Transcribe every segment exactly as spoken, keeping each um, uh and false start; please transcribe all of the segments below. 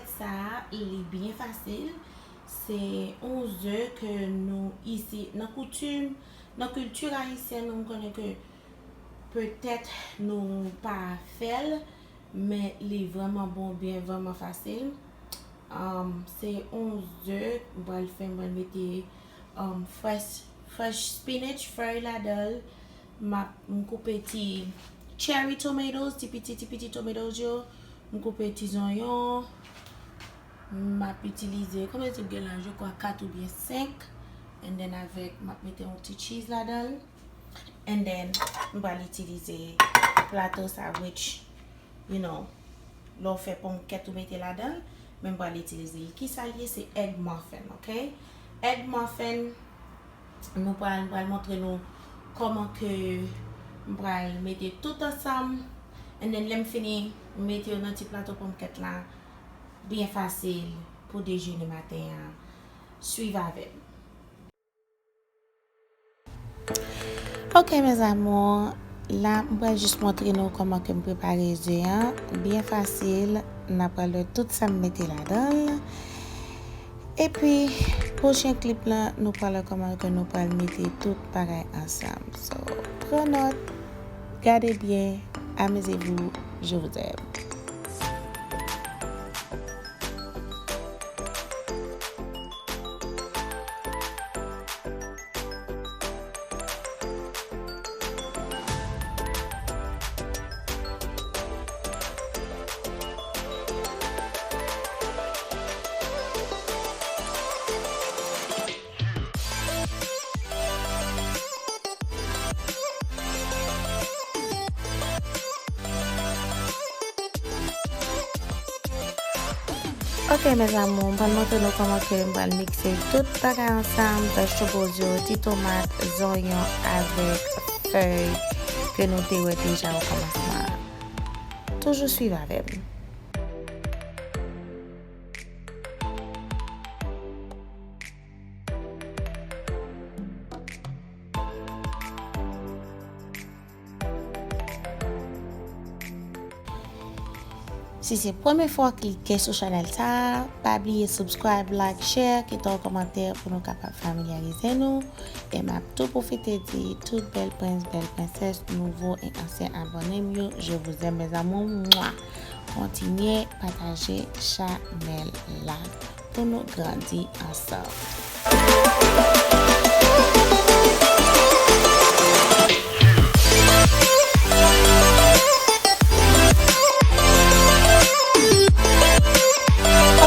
Sa a, li byen fasil. Se yon ze ke nou isi, nan koutim, nan kilti ayisyèn nou, m konnen ke petèt nou pa fè l, men li vrèman bon, byen, vrèman fasil. Um, se yon ze, m pral fè, m pral mete, um, fresh, fresh spinach, fèy ladan l. M ap, m koupe ti cherry tomatoes, ti piti, ti piti tomatoes yo. M koupe ti zonyon. M ap itilize, konbyen ti m gen la, je crois kat oubyen senk. And then avèk, m ap mete yon ti cheese ladan l. And then, m pral itilize plato sa, which, you know, lè w fè ponkèt ou mete ladan l, men m pral itilize l. Kisa l ye? Se egg muffin, ok? Egg muffin, nou pral, m pral montre nou kòman ke m pral mete tout ansanm. And then, lè m fini, m mete yo nan ti plato ponkèt la. Byen fasil pou dejene maten an. Swiv avè m. Ok, mes amours, la, m pral jis montre nou kòman ke m prepare ze an. Byen fasil, n a pral wè tout sa m mete ladan l. Epi, pwochen klip la, nou pral wè kòman ke nou pral mete tout bagay ansanm. So, pran nòt, gade byen, amusez-vous, je vous aime. Ok, mes amours, m pral montre nou kòman ke m pral mikse tout bagay ansanm, vegetables yo, ti tomat, zonyon avèk fèy ke nou te wè deja o kòmansman an. Toujou swiv avè m. Si se premye fwa w klike sou chanèl sa a, pa bliye subscribe, like, share, kite yon kòmantè pou nou kapab familyarize nou. E m ap tou pwofite di tout bèl prens, bèl prensès, nouvo e ansyen abòne m yo, je vous aime, mes amours. Mwa! Kontinye pataje chanèl la pou nou grandi ansanm.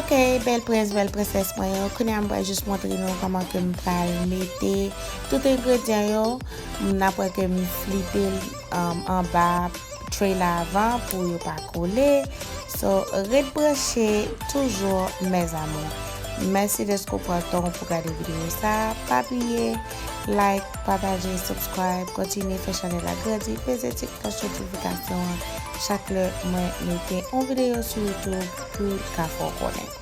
Ok, bèl prens, bèl prensès mwen yo. Kounye a m pral jis montre nou kòman ke m pral mete tout engredyan yo. N ap wè ke m flipe l, um, anba tray la avan pou yo pa kole. So, ret branche toujou, mes amours. Mèsi dèske w pran tan w pou gade videyo sa a. Pa bliye like, pataje, subscribe, kontinye fè chanèl la grandi, peze ti klòch notifikasyon an chak lè mwen mete yon videyo sou YouTube pou l ka fè w konnen.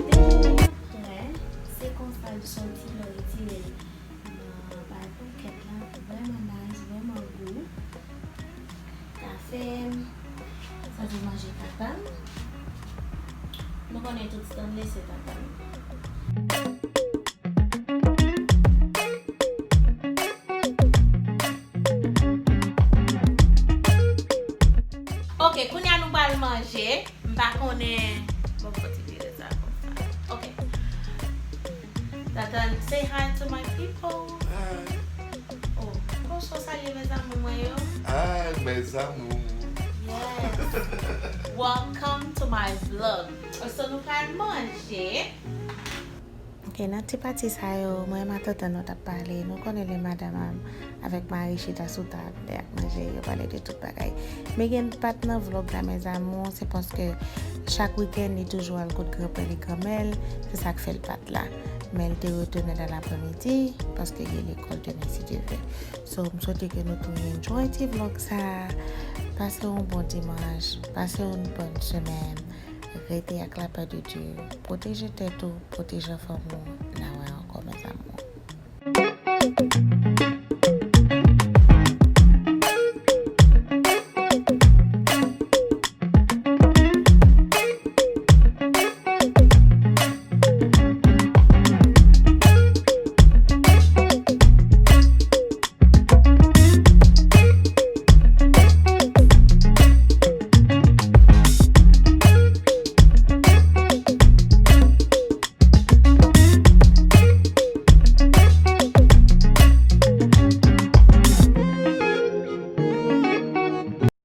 Dejene an prè, se konsa l soti lè w retire l nan bagay ponkèt la, vrèman nice, vrèman gou. Kafe m, santi manje tantann. Nou konnen tout stanley se tantann. Ok, kounye a nou pral manje. M pa konnen. Bon, m kontinye de sa konsa. Ok. Tantann, say hi to my people. Hi. Oh, Bonsoir, salye mes amours mwen yo. Ah, mes amours. Yes. Welcome to my vlog. So nou pral manje. Ok, nan ti pati sa yo, mwen matant nou t ap pale. Nou konnen lè madanm avèk mari chita sou tab, lè y ap manje, yo pale de tout bagay. Men gen pat nan vlog la, mes amours, se paske chak wikenn li toujou al kot granpè li granmè l, se sa k fè l pat la. Men l te retounen nan lapremidi paske gen lekòl demen si Dye vle. So, m swete ke nou tou enjoy ti vlog sa. Pase yon bon dimanch, pase yon bòn semèn. Rete ak lapè de Dye. Pwoteje tèt ou, pwoteje fanmi w. N a